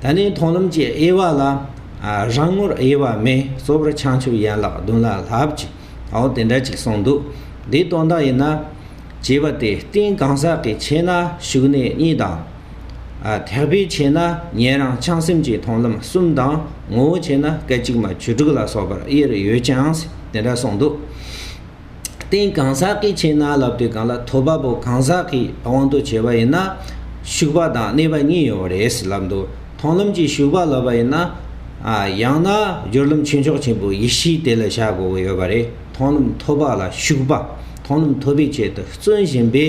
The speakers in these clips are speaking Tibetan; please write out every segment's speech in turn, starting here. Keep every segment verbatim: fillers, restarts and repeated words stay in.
ད་ནི་མཐོང་ལམ་གྱི་དབྱེ་བ་ལ། ཨ། རང་ངོར་དབྱེ་བ་མེད། གཙོ་བོར་བྱང་ཆུབ་ཡན་ལག་བདུན་ལ་བསླབ་ཅིང་། འོ་དེ་འདྲ་ཅིག་གསུངས་འདུག་འདིའི་དོན་དག་ཡིན་ན། བྱས་པ་དེ་རྟེན་གང་ཟག་གི་ཆོས་ན་ཞུགས་གནས་གཉིས་དང་། ཨ། ཐེག་པའི་ཆོས་ན་ཉན་རང་བྱང་སེམས་ཀྱི་མཐོང་ལམ་གསུམ་དང་། ངོ་བོ་ཆོས་ན་སྐད་ཅིག་མ་བཅུ་དྲུག་ལ་སོགས་པར་དབྱེར་ཡོད་ཀྱང་། དེ་འདྲ་གསུངས་འདུག་རྟེན་གང་ཟག་གི་ཆོས་ན་ལབ་དུས་སྒང་ལ། ཐོབ་པ་པོ་གང་ཟག་གི་དབང་དུ་བྱས་པ་ཡིན་ན། ཞུགས་པ་དང་གནས་པ་གཉིས་ཡོད་རེད་ལབ་འདུག་མཐོང་ལམ་གྱི་ཞུགས་པ་ལབ་པ་ཡིན་ན། ཨ། ཡང་ན་སྦྱོར་ལམ་ཆོས་མཆོག་ཆེན་པོའི་ཡེ་ཤེས་དེ་ལ་བཞག་དགོས་ཀྱི་ཡོད་པ་རེད། མཐོང་ལམ་ཐོབ་པ་ལ་ཞུགས་པ། མཐོང་ལམ་ཐོབ་པའི་ཆེད་དུ་བརྩོན་བཞིན་པའི།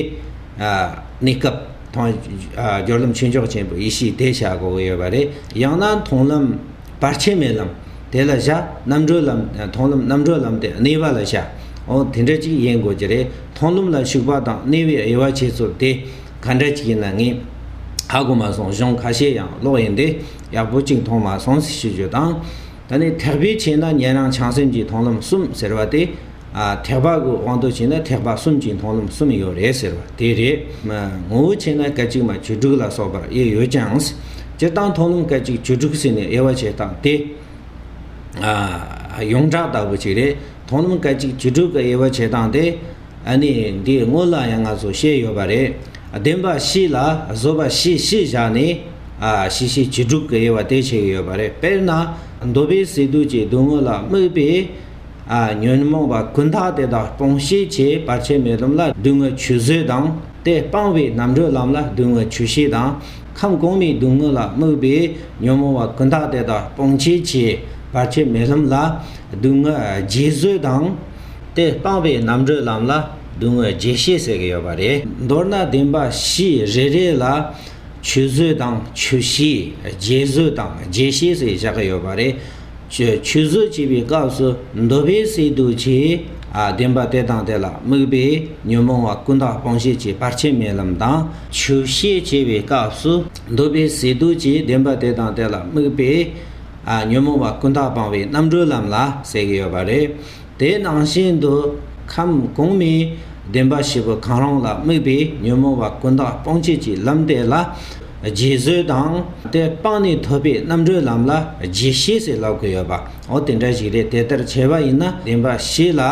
ཨ། གནས་སྐབས་མཐོང་། ཨ། སྦྱོར་ལམ་ཆོས་མཆོག་ཆེན་པོའི་ཡེ་ཤེས་དེ་བཞག་དགོས་ཀྱི་ཡོད་པ་རེད། ཡང་ན་མཐོང་ལམ་བར་ཆད་མེད་ལམ་དེ་ལ་བཞག་རྣམ་གྲོལ་ལམ། མཐོང་ལམ་རྣམ་གྲོལ་ལམ་དེ་གནས་པ་ལ་བཞག་འོ་དེ་འདྲ་ཅིག་ཡིན་དགོས་ཀྱི་རེད། མཐོང་ལམ་ལ་ཞུགས་པ་དང་གནས་པའི་དབྱེ་བ་ཕྱེ་ཚུལ་དེ་ག་འདྲ་ཅིག་ཡིན་ན། ངས་ཧ་གོ་མ་སོང་། གཞུང་ཁ་ཤས་ཡང་ཀློག་ཡིན་ཏེ། ཡག་པོ་ཅིག་མཐོང་མ་སོང་ཞེས་ཞུ་རྒྱུ་དང་། ད་ནི་ཐེག་པའི་ཆོས་ན་ཉན་རང་བྱང་སེམས་ཀྱི་མཐོང་ལམ་གསུམ་ཟེར་བ་དེ། ཨ། ཐེག་པ་གི་དབང་དུ་བྱས་ན་ཐེག་པ་གསུམ་གྱི་མཐོང་ལམ་གསུམ་ཡོད་རེད་ཟེར་བ་དེ་རེད། ངོ་བོ་ཆོས་ན་སྐད་ཅིག་མ་བཅུ་དྲུག་ལ་སོགས་པར་དབྱེ་ཡོད་ཀྱང་། སྤྱིར་བཏང་མཐོང་ལམ་སྐད་ཅིག་བཅུ་དྲུག་ཟེར་ནས་དབྱེ་བ་ཕྱེ་སྟངས་དེ། ཨ། ཡོངས་གྲགས་ལྟ་བུ་ཅིག་རེད། མཐོང་ལམ་སྐད་ཅིག་བཅུ་དྲུག་གི་དབྱེ་བ་ཕྱེ་སྟངས་དེ། ཨ་ནི་འདིའི་སྔོན་ལ་ཡང་ང་ཚོ་བཤད་ཡོད་པ་རེད། བདེན་པ་བཞི་ལ་བཟོད་པ་བཞི་བཞི་བཞག་ནས། ཨ། བཞི་བཞི་བཅུ་དྲུག་གི་དབྱེ་བ་དེ་ཕྱེ་གི་ཡོད་པ་རེད། དཔེར་ན། འདོད་པའི་ཟས་དུས་ཀྱི་སྡུག་བསྔལ་ལ་དམིགས་པའི། ཨ། ཉོན་མོངས་པ་ཀུན་བཏགས་དེ་དག་སྤོང་བྱའི་ཆེད་བར་ཆད་མེད་ལམ་ལ་སྡུག་བསྔལ་ཆུད་ཟོས་དང་། དེ་སྤངས་པའི་རྣམ་གྲོལ་ལམ་ལ་སྡུག་བསྔལ་ཆོད་བྱེད་དང་། ཁམས་གོང་མའི་སྡུག་བསྔལ་ལ་དམིགས་པའི་ཉོན་མོངས་པ་ཀུན་བཏགས་དེ་དག་སྤོང་བྱའི་ཆེད་བར་ཆད་མེད་ལམ་ལ་སྡུག་བསྔལ་བརྗེད་བཟོད་དང་། དེ་སྤངས་པའི་རྣམ་གྲོལ་ལམ་ལ་སྡུག་བསྔལ་བརྗེད་བྱེད་ཟེར་གྱི་ཡོད་པ་རེད། མདོར་ན་བདེན་པ་བཞི་རེ་རེ་ལ་ཆུད་ཟོས་དང་ཆོད་བྱེད། བརྗེད་བཟོད་དང་བརྗེད་བྱེད་ཟེར་བཞག་གི་ཡོད་པ་རེད། ཆུད་ཆུད་ཟོས་བྱེད་པའི་སྐབས་སུ་འདོད་པའི་ཟས་དུས་ཀྱི། ཨ། བདེན་པ་དེ་དང་དེ་ལ་དམིགས་པའི་ཉོན་མོངས་པ་ཀུན་བཏགས་སྤོང་བྱེད་ཀྱི་བར་ཆད་མེད་ལམ་དང་། ཆོད་བྱེད་བྱེད་པའི་སྐབས་སུ་འདོད་པའི་ཟས་དུས་ཀྱི་བདེན་པ་དེ་དང་དེ་ལ་དམིགས་པའི། ཨ། ཉོན་མོངས་པ་ཀུན་བཏགས་སྤངས་པའི་རྣམ་གྲོལ་ལམ་ལ་ཟེར་གྱི་ཡོད་པ་རེད། དེ་ནང་བཞིན་དུ་ཁམས་གོང་མའི་བདེན་པ་བཞི་པོ་གང་རུང་ལ་དམིགས་པའི་ཉོན་མོངས་པ་ཀུན་བཏགས་སྤོང་བྱེད་ཀྱི་ལམ་དེ་ལ་བརྗེད་བཟོད་དང་། དེ་སྤངས་ནས་ཐོབ་པའི་རྣམ་གྲོལ་ལམ་ལ་བརྗེད་བྱེད་ཟེར་ལབ་ཀྱི་ཡོད་པ། འོ་དེ་འདྲ་ཞིག་རེད། དེ་ལྟར་བྱས་པ་ཡིན་ན་བདེན་པ་བཞི་ལ་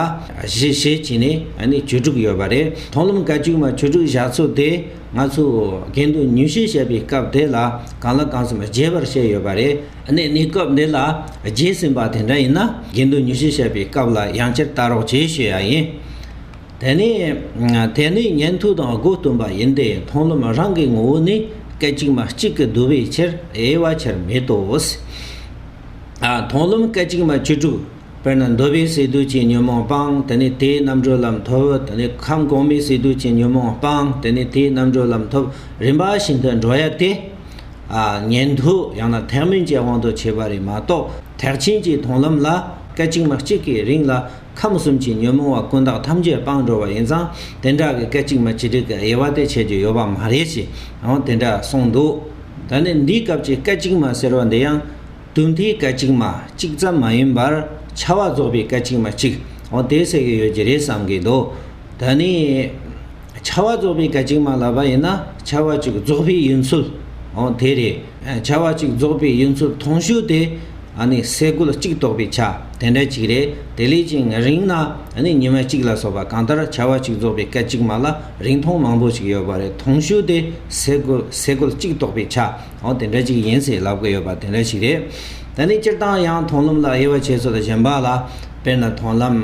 བཞི་བཞི་བྱས་ནས་ཨ་ནི་བཅུ་དྲུག་ཡོད་པ་རེད། མཐོང་ལམ་སྐད་ཅིག་མ་བཅུ་དྲུག་བཞག་ཚུལ་དེ། ང་ཚོ་དགེ་འདུན་ཉི་ཤུ་བཤད་པའི་སྐབས་དེ་ལ་གང་ལ་གང་འཚམ་རྒྱས་པར་བཤད་ཡོད་པ་རེད། ཨ་ནི་གནས་སྐབས་འདི་ལ་རྒྱས་ཟིན་པ་དེ་འདྲ་ཡིན་ན་དགེ་འདུན་ཉི་ཤུ་བཤད་པའི་སྐབས་ལ་ཡང་བསྐྱར་ལྟ་རོགས་གྱིས་ཞུ་ཡ་ཡིན། དེ་ནས། དེ་ནས་ཉན་ཐོས་དང་སྒོ་སྟོན་པ་ཡིན་ཏེ། མཐོང་ལམ་རང་གི་ངོ་བོ་ནི་སྐད་ཅིག་མ་གཅིག་གིས་བསྡུ་བའི་ཕྱིར་དབྱེ་བ་ཕྱིར་མེད་དོ། ཨ། མཐོང་ལམ་སྐད་ཅིག་མ་བཅུ་དྲུག་དཔེར་ན་འདོད་པའི་ཟས་དུས་ཀྱི་ཉོན་མོངས་སྤངས། དེ་ནས་དེའི་རྣམ་གྲོལ་ལམ་ཐོབ། དེ་ནས་ཁམས་གོང་མའི་ཟས་དུས་ཀྱི་ཉོན་མོངས་སྤངས། དེ་ནས་དེའི་རྣམ་གྲོལ་ལམ་ཐོབ། རིམ་པ་བཞིན་དུ་འགྲོ་ཡ་དེ། ཨ། ཉན་ཐོས་ཡང་ན་ཐེག་དམན་གྱི་དབང་དུ་བྱས་པ་རེད་མ་གཏོགས། ཐེག་ཆེན་གྱི་མཐོང་ལམ་ལ་སྐད་ཅིག་མ་གཅིག་གི་རིང་ལ་ཁམས་གསུམ་གྱི་ཉོན་མོངས་པ་ཀུན་བཏགས་ཐམས་ཅད་སྤངས་འགྲོ་བ་ཡིན་ཙང་། དེ་འདྲ་གི་སྐད་ཅིག་མ་བཅུ་དྲུག་གི་དབྱེ་བ་དེ་ཕྱེ་རྒྱུ་ཡོད་པ་མ་རེད་ཅེས། འོ་དེ་འདྲ་གསུངས་འདུག་ད་ནི་འདིའི་སྐབས་ཀྱི་སྐད་ཅིག་མ་ཟེར་བ་འདི་ཡང་། དུས་མཐའི་སྐད་ཅིག་མ་གཅིག་ཙམ་མ་ཡིན་པར་ཁྱབ་པ་རྫོགས་པའི་སྐད་ཅིག་མ་གཅིག་འོ་དེ་ཟེར་གྱི་ཡོད་ཀྱི་རེད་བསམ་གྱི་འདུག་ད་ནི་ཁྱབ་པ་རྫོགས་པའི་སྐད་ཅིག་མ་ལབ་པ་ཡིན་ན་ཁྱབ་པ་གཅིག་རྫོགས་པའི་ཡུན་ཚུལ། འོ་དེ་རེད། ཁྱབ་པ་གཅིག་རྫོགས་པའི་ཡུན་ཚུལ་ཐུང་ཤོས་དེ་ཨ་ནི་སེ་གོལ་གཅིག་གཏོགས་པའི་ཆ་དེ་འདྲ་གཅིག་རེད། དེ་ལས་ཀྱང་རིང་ན་ཨ་ནི་ཉི་མ་གཅིག་ལ་སོགས་པ། གང་ལྟར་ཁྱབ་པ་གཅིག་རྫོགས་པའི་སྐད་ཅིག་མ་ལ་རིང་ཐུང་མང་པོ་ཞིག་ཡོད་པ་རེད། ཐུང་ཤོས་དེ་སེ་གོལ་སེ་གོལ་གཅིག་གཏོགས་པའི་ཆ། འོ་དེ་འདྲ་ཅིག་ཡིན་ཟེར་ལབ་གི་ཡོད་པ་དེ་འདྲ་ཞིག་རེད། ད་ནི་སྤྱིར་བཏང་ཡང་མཐོང་ལམ་ལ་དབྱེ་བ་ཕྱེ་ཚུལ་གཞན་པ་ལ། དཔེར་ན་མཐོང་ལམ།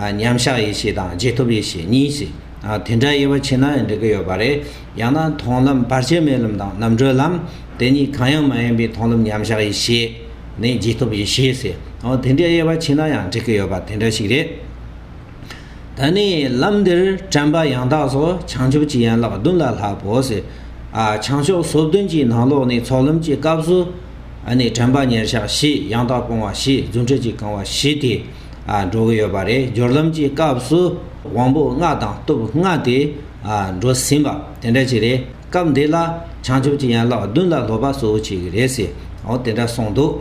ཨ། མཉམ་གཞག་ཡེ་ཤེས་དང་རྗེས་ཐོབ་ཡེ་ཤེས་གཉིས་ཟེར། ཨ། དེ་འདྲ་དབྱེ་བ་ཕྱེ་ན་ཡང་འགྲིག་གི་ཡོད་པ་རེད། ཡང་ན་མཐོང་ལམ་བར་ཆད་མེད་ལམ་དང་རྣམ་གྲོལ་ལམ། དེ་གཉིས་གང་ཡང་མ་ཡིན་པའི་མཐོང་ལམ་མཉམ་གཞག་ཡེ་ཤེས་ནས་རྗེས་ཐོབ་ཡེ་ཤེས་ཟེར། འོ་དེ་འདྲའི་དབྱེ་བ་ཕྱེ་ན་ཡང་འགྲིག་གི་ཡོད་པ་དེ་འདྲ་ཞིག་རེད། ད་ནི་ལམ་འདིར་དྲན་པ་ཡང་དག་སོགས་བྱང་ཆུབ་ཀྱི་ཡན་ལག་བདུན་ལ་བསླབ་བོ་ཟེར། ཨ། བྱང་ཆུབ་སོ་བདུན་གྱི་ནང་ལོགས་ནས་ཚོགས་ལམ་གྱི་སྐབས་སུ། ཨ་ནི་དྲན་པ་ཉེར་བཞག་བཞི། ཡང་དག་སྤོང་བ་བཞི། རྫུ་འཕྲུལ་གྱིས་གང་བ་བཞི་དེ། ཨ། འགྲོ་གི་ཡོད་པ་རེད། སྦྱོར་ལམ་གྱི་སྐབས་སུ་དབང་པོ་ལྔ་དང་སྟོབས་ལྔ་དེ། ཨ། འགྲོ་ཟིན་པ་དེ་འདྲ་ཅིག་རེད། སྐབས་འདི་ལ་བྱང་ཆུབ་ཀྱི་ཡན་ལག་བདུན་ལ་སློབ་པ་གཙོ་བོ་བྱེད་ཀྱི་རེད་ཟེར། འོ་དེ་འདྲ་གསུངས་འདུག